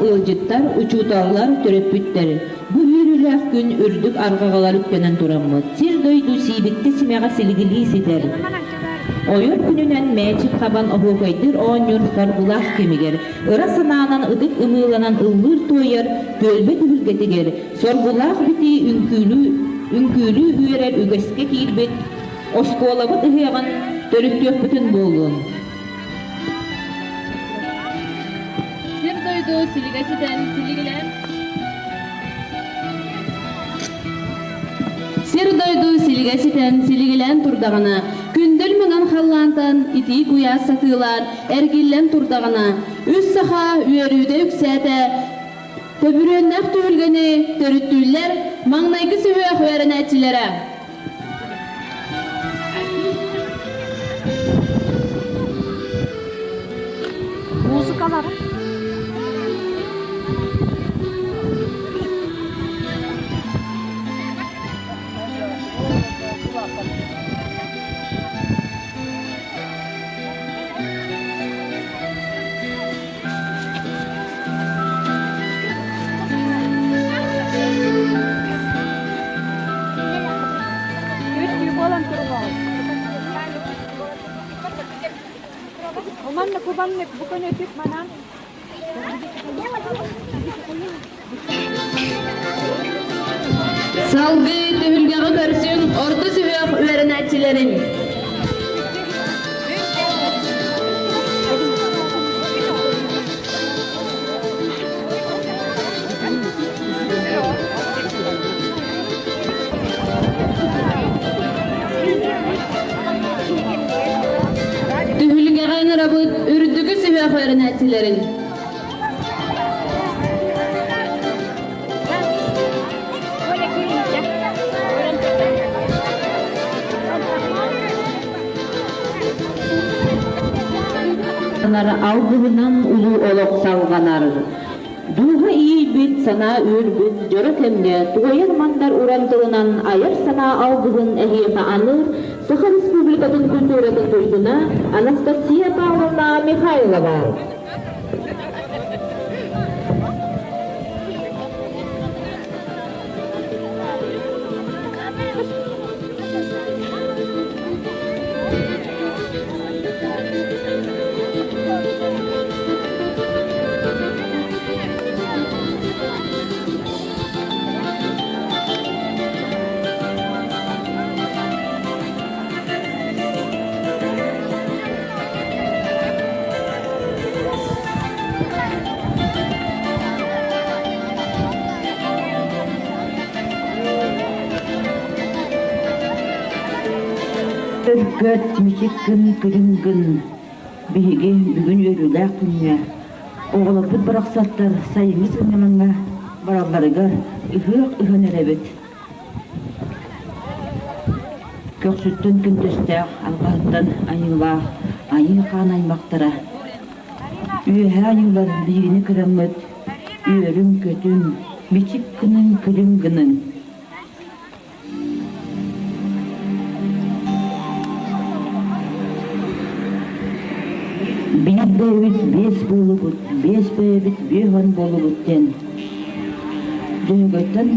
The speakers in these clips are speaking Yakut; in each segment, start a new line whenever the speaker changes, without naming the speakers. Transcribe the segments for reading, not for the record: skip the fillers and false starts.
ыалдьыттар, учууталлар, төрөппүттэр бу үөрүүлээх күн үрдүк арҕаҕалар үктэнэн тураммыт, сир-дойду сиибиктэ симэҕэ силигилии ситэр. Ойор күнүнэн мээчик хабан оһуокайдыыр оонньуур соргулаах кэмигэр, ыра санаанан ытык ымыыланан ыллыыр-туойар түөлбэ түһүлгэтигэр соргулаах битии үҥкүүлүү, үҥкүүлүү үөрэр үгэскэ киирбит оскуолабыт ыһыаҕын төрүттүөхпүтүн буоллун.
Сир-дойду силигэ ситэн, силигилээн Сир-дойду силигэ ситэн, силигилээн турдаҕына, күндүл маҥан халлаантан итии куйаас сатыылаан, эргиллэн турдаҕына, үс саха үөрүүтэ үксээтэ, төбүрүөннээх түһүлгэни төрүттүүллэр маҥнайгы сүһүөх үөрэнээччилэрэ.
Музыкалары.
Салгыы түһүлгэҕэ көрсүҥ орто сүһүөх үөрэнээччилэрин. Түһүлгэҕэ ыҥырабыт үрдүкү сүһүөх үөрэнээччилэрин.
Алгыһынан улуу олох салҕанар. Дууһа иэйбит, санаа үөрбүт дьоро кэмҥэ туойар мандар уран тылынан айар санаа алгыһын эһиэхэ аныыр Саха Республикатын культуратын туйгуна Анастасия Павловна Михайлова.
Өргөт мичик гын күлүм гын биһиги бүгүн үөрүүлээх күҥҥэ оҕолорбут барахсаттар сайыҥҥы сынньалаҥҥа баралларыгар ыһыах ыһан эрэбит. Көхсүттэн күндүстээх, алҕаһыттан айыылаах айыы хаан аймахтара Үөһээ айыылар биһигини кыраммыт үөрүҥ-көтүҥ, мичик гыныҥ, күлүм гыныҥ. Биир бэйэбит биэс буолубут, биэс бэйэбит биэһон буолубут диэн Дьөһөгөйтөн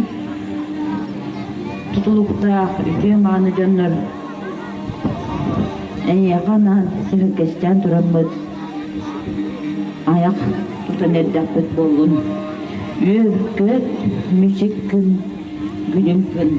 тутулуктаах үтүө-мааны дьоннор эйиэхэ анаан сэһэргэстээн тураммыт айах тутан эрдэхпит буоллун. Үөр-көт, мичик гын, күнүм күн.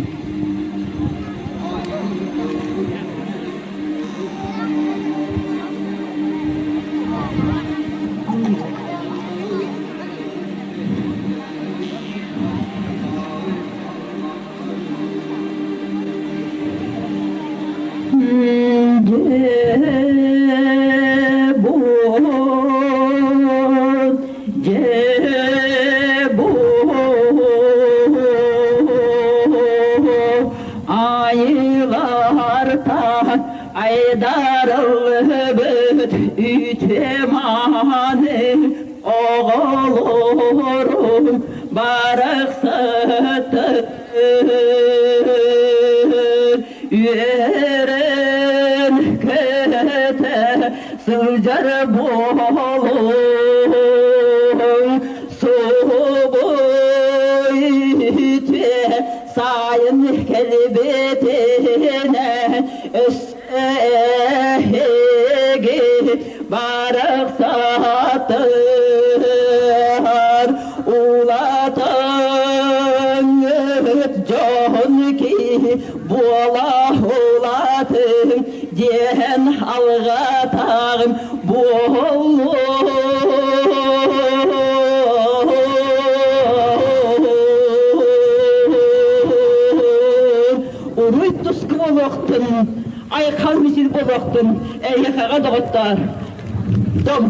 Айылартан айдарыллыбыт үтүө-мааны оҕолорум барахсаттар үөрэн көтө сылдьар буолуҥ.
Эһиги барахсаттар улаатаҥҥыт дьон киһи буола улаатыҥ диэн алҕатаҕым буоллун. Уруй туску буолуохтун, айхал мисил буолуохтун, эйиэхэҕэ доҕоттоор. Дом!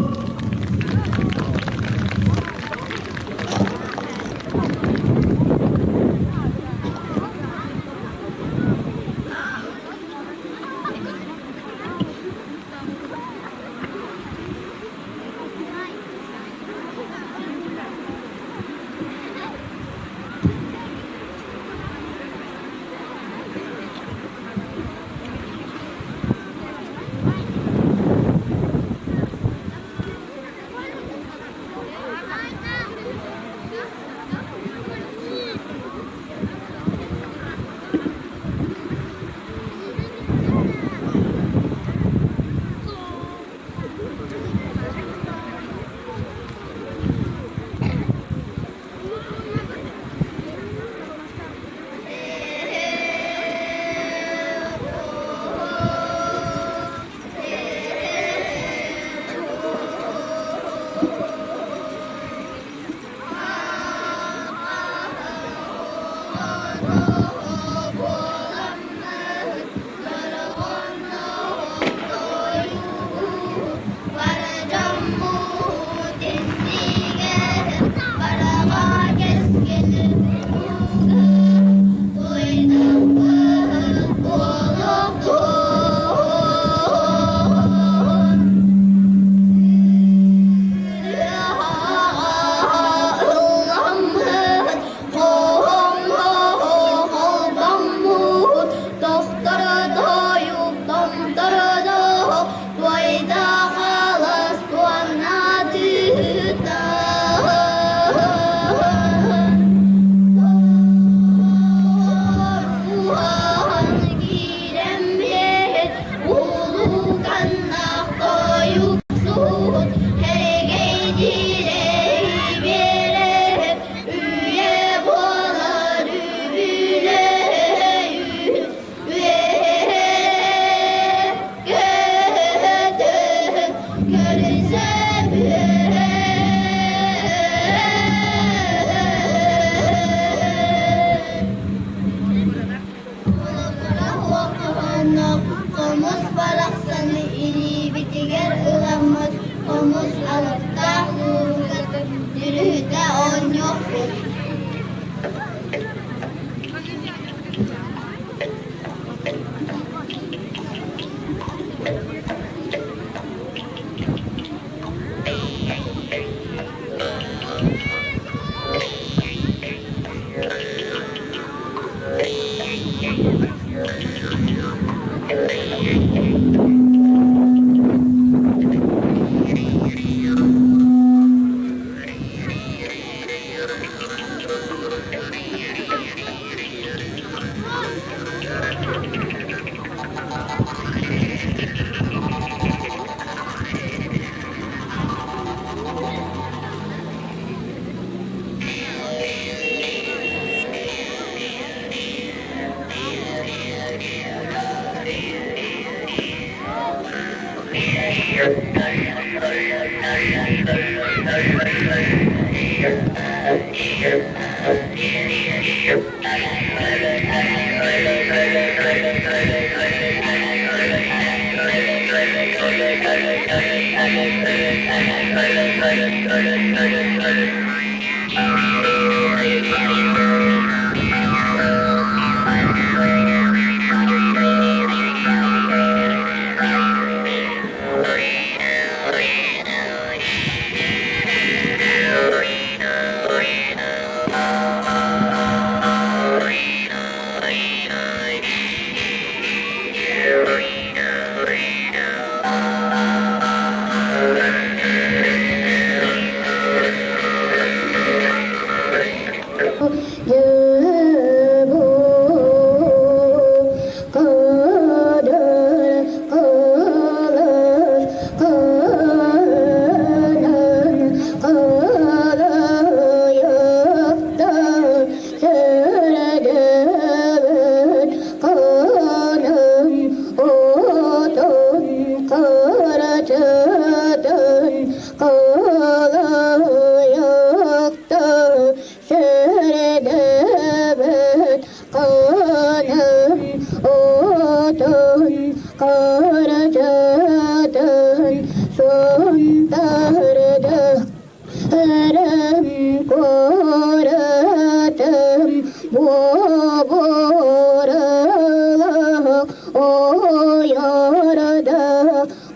Хомус барахсаны илиибитигэр ыламмыт хомус алыптаах музыкатын дьүрүһүтэ оонньуохпут.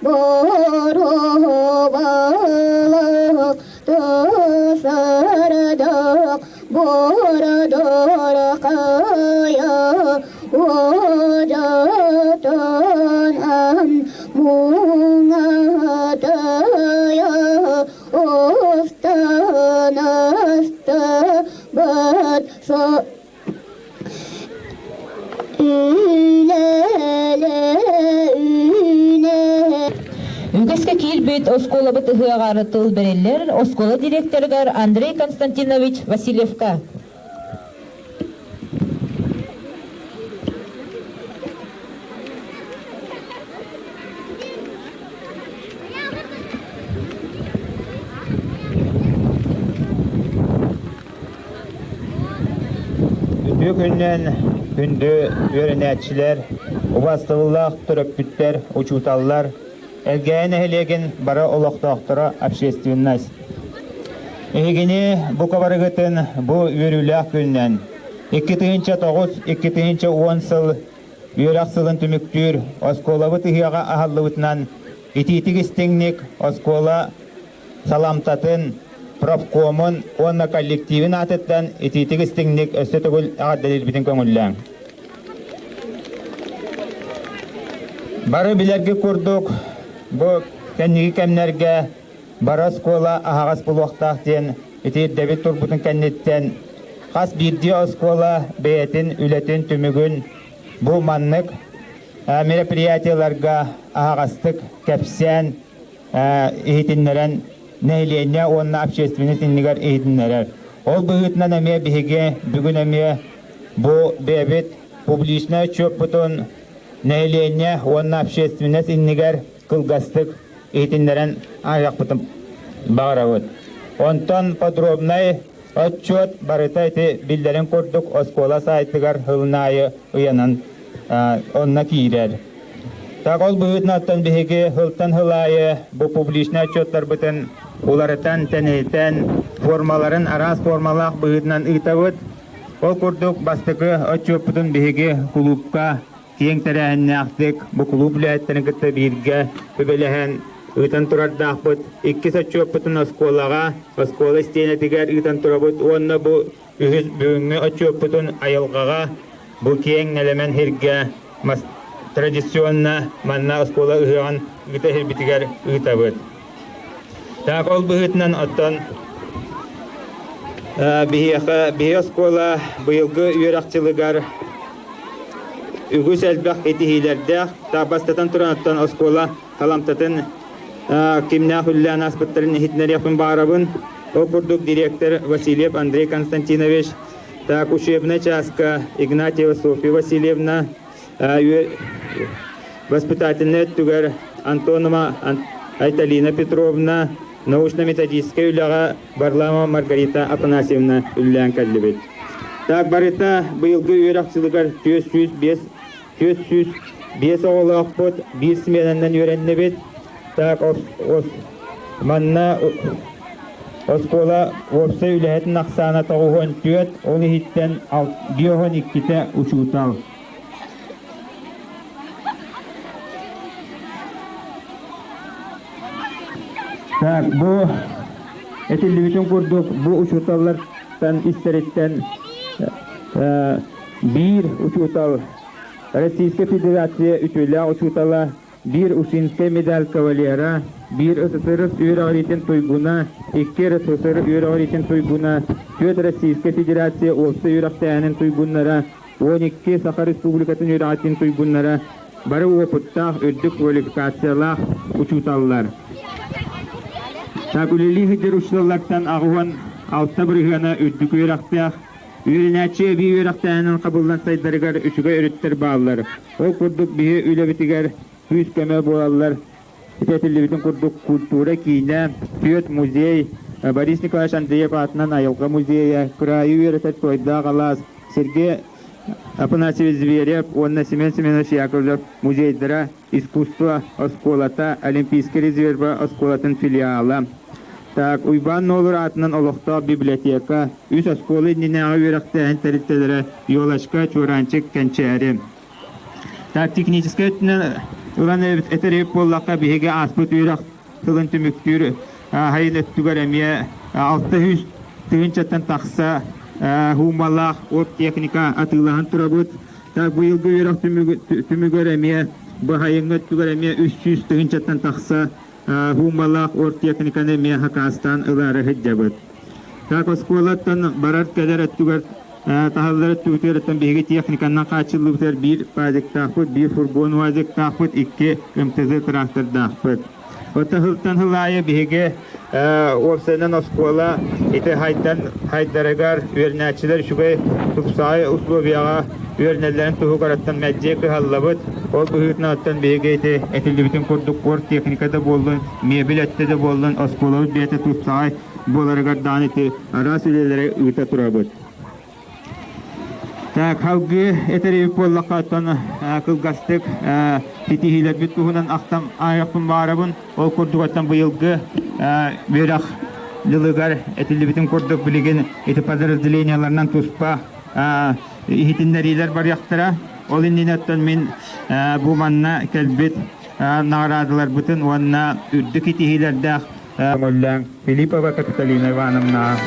Боруобалык тысырдык бурдуркайа Уодьатынан муҥатыйа устан астыбыт
Үгэскэ киирбит оскуолабыт ыһыаҕар тыл бэриллэр оскуола директорыгар Андрей Константинович Васильевка.
Үтүө күнүнэн күндү үөрэнээччилэр, убаастабыллаах төрөппүттэр, учууталлар, Элгээйи нэһилиэгин бары олохтоохторо, общественность. Эһигини бу кабарыгытын бу үөрүүлээх күнүнэн 2009-2010 сыл үөрэх сылын түмүктүүр оскуолабыт ыһыаҕа аһыллыбытынан итиитик истиҥник оскуола саламтатын, профкомун уонна коллективин аатыттан итиитик истиҥник өссө төгүл эҕэрдэлиирбитин көҥүллээҥ. Бары билэргит курдук, бу кэнники кэмнэргэ бары оскуола аһаҕас буолуохтаах диэн ити ирдэбил турбутун кэнниттэн хас биирдии оскуола бэйэтин үлэтин түмүгүн бу маннык мероприятиеларга аһаҕастык кэпсээн иһитиннэрэн нэһилиэнньэ уонна общественность иннигэр иһитиннэрэр. Ол быһыытынан эмиэ биһиги бүгүн эмиэ бу бэйэбит публичнай отчуоппутун нэһилиэнньэ уонна общественность иннигэр кылгастык иһитиннэрэн ааһыахпытын баҕарабыт. Онтон подробнай отчуот барыта ити биллэрин курдук оскуола сайтыгар сылын аайы ыйанан онно киирэр. Так ол быһыытынан биһиги сылтан сыл аайы бу публичнай отчуоттарбытын уларытан, тэнитэн, формаларын араас формалаах быһыытынан ыытабыт. Ол курдук бастакы отчуоппутун биһиги кулуупка киэҥ тэрээһиннээхтик бу кулууп үлэһиттэрин кытта бииргэ үбэлэһэн ыытан турардаахпыт. Иккис отчуоппутун оскуолаҕа, оскуола истиэнэтигэр ыытан турабыт уонна бу үһүс бүгүҥҥү отчуоппутун айылҕаҕа бу киэҥ нэлэмэн сиргэ традиционно манна оскуола ыһыаҕын ыыта сирбитигэр ыытабыт. Так ол быһыытынан оттон биһиэхэ биһи оскуола быйылгы үөрэх дьылыгар үгүс элбэх итиһиилэрдээх. Бастатан туран оттон оскуола халамтатын кимнээх үллээн ааспыттарын иһитиннэриэхпин баҕарабын. Ол курдук директор Васильев Андрей Константинович, так учебнай чааска Игнатьева Софья Васильевна, воспитательнай өттүгэр Антонова Айталина Петровна, научно-методическай үлэҕэ Варламова Маргарита Афанасьевна үллээн кэллибит. Так барыта быйылгы үөрэх сылыгар 405 оҕолоохпут, биир сменанан үөрэннибит. Так манна оскуола уопсай үлэһитин ахсаана 94, ол иһиттэн 52-тэ учуутал. Так, бу этиллибитин курдук, бу учууталлартан истэриттэн биир учуутал Российскай Федерация үтүөлээх учуутала, биир Ушинскай медаль кавалера, биир СССР үөрэҕириитин туйгуна, икки РСФСР үөрэҕириитин туйгуна, түөрт Российскай Федерация уопсай үөрэхтээһинин туйгуннара, 12 Саха Республикатын үөрэҕиттэн туйгуннара, бары уопуттаах, үрдүк квалификациялаах учууталлар. Так үлэлии сылдьар учууталлартан 86 бырыһыана үрдүк үөрэхтээх, үөрэнээччи эбии үөрэхтээһинин хабыллан сайдарыгар үчүгэй өрүттэр бааллар. Ол курдук биһи үлэбитигэр күүс-көмө буолаллар. Ити этиллибитин курдук культура киинэ, түөрт музей, Борис Николаевич Андреев аатынан айылҕа музейа, кыраайы үөрэтэр Туойдаах алаас, Сергей Афанасьевич Зверев уонна Семен Семенович Яковлев музейдара, искусство оскуолата, Олимпийскай резервэ оскуолатын филиала. Так, Уйбаан Нуолур аатынан олохтоох библиотека, үс оскуола иннинээҕи үөрэхтээһин тэрилтэлэрэ Елочка, Чуораанчык, Кэнчээри. Так, техническэй өттүнэн Ылан этэр эбит буоллахха, биһиги ааспыт үөрэх тылын түмүктүүр хайын өттүгэр эмиэ 600 тыһыынчаттан тахса хуумалаах от техника атыылаһан турабыт. Так быйылгы үөрэх түмүгэр эмиэ быһайыҥҥы өттүгэр эмиэ 300 тыһыынчаттан тахса хуумалаах оргтехниканы эмиэ хакаастаан ылаары сылдьабыт. Так оскуолаттан барар-кэлэр өттүгэр таһаллар өттүбүтүгэр биһиги техниканнан хааччыллыбытыгар биир пазиктаахпыт, биир фургон уазиктаахпыт, икки МТЗ трактордаахпыт. Оттон сылтан сыл аайы биһиги уопсайынан оскуола ити хайдан хайдарыгар үөрэнээччилэр үчүгэй тупсаҕай условияҕа үөрэнэллэрин туһугар мэлдьи кыһаллабыт. Ол быһыытынан оттон биһиги ити этиллибитин курдук техника да буоллун, мебель өттө да буоллун, оскуолабыт бэйэтэ тупсаҕай буоларыгар даҕаны ити араас үлэлэри ыыта турабыт. Так, халгыы этэрибит буоллахха, оттон кылгастык ситиһиилэрбит туһунан ахтан аайахпын баарабын. Ол курдук оттон быйылгы үөрэх дьылыгар этиллибитин курдук билигин ити подразделениеларынан туспа иһитиннэриилэр барыахтара. Ол иннинэ оттон мин бу манна кэлбит наҕараадаларбытын уонна үрдүк итиһиилэрдээх Көҥүллээҥ Филиппова Капиталина Ивановна.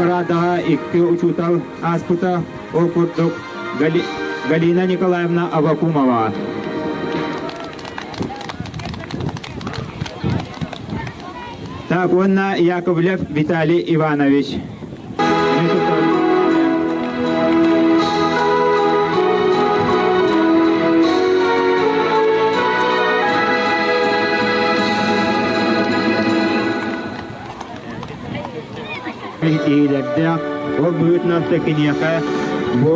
Парадаҕа икки учуутал ааспыта, ол курдук Галина Николаевна Авакумова. Так, уонна Яковлев Виталий Иванович. Иһилэрдээх, ол быһыытынан киниэхэ бу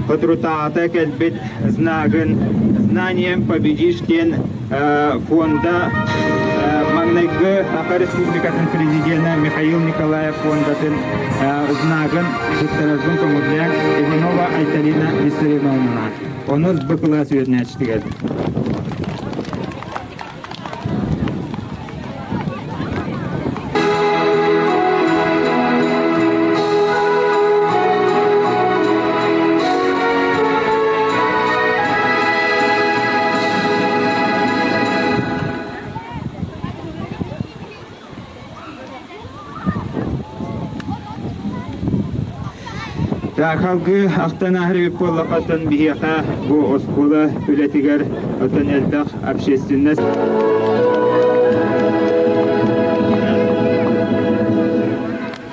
соторутааҕыта кэлбит знагын «Знанием победишь» диэн фонда маҥнайгы Саха Республикатын президенэ Михаил Николаев фондатын знагын туттарарбын көҥүллээн Иванова Айталина Виссарионовна. Онус Б кылаас үөрэнээччитигэр. Таахалгы ахтан аһарыбыт буоллаххаттан биһиэхэ бу оскуола үлэтигэр оттон элбэх общественность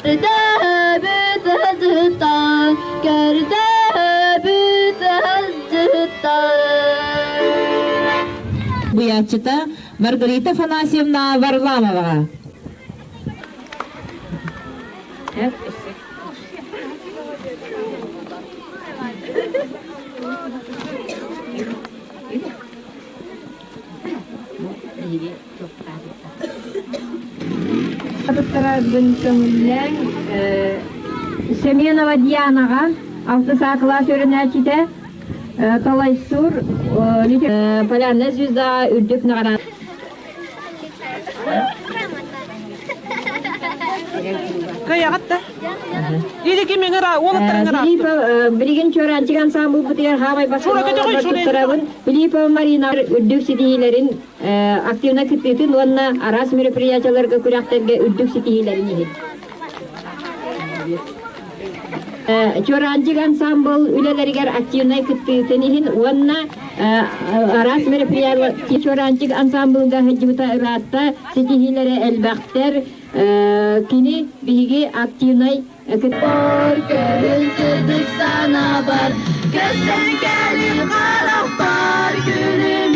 Көрдөбүт ыһыттан, көрдөбүт ыһыттан.
Буйааччыта Маргарита Афанасьевна Варламоваҕа.
Туттарарбын көҥүллээҥ Семенова Дианаҕа алтыс А кылаас үөрэнээччитэ Талайсур Полярная звезда үрдүк наҕараада
Кыайаҕыт да? Или ким ыҥыра, уолаттар ыҥыра.
Филиппов билигин Чуораанчык ансаамбылбытыгар хаамай бастакы туттарабын. Филиппова Марина үрдүк ситиһиилэрин активно кыттыытын уонна араас мероприятияларга күрэхтэргэ үрдүк ситиһиилэрин иһин. Чуораанчык ансаамбыл үлэлэригэр активнай кыттыытын иһин уонна араас мероприятие Чуораанчык ансаамбылга сылдьыбыта ыраатта, ситиһиилэрэ элбэхтэр. Кини биһиги активнай
Кыттар көрүн сырдык санаабар, көстөр кэлин харахпар күлүм.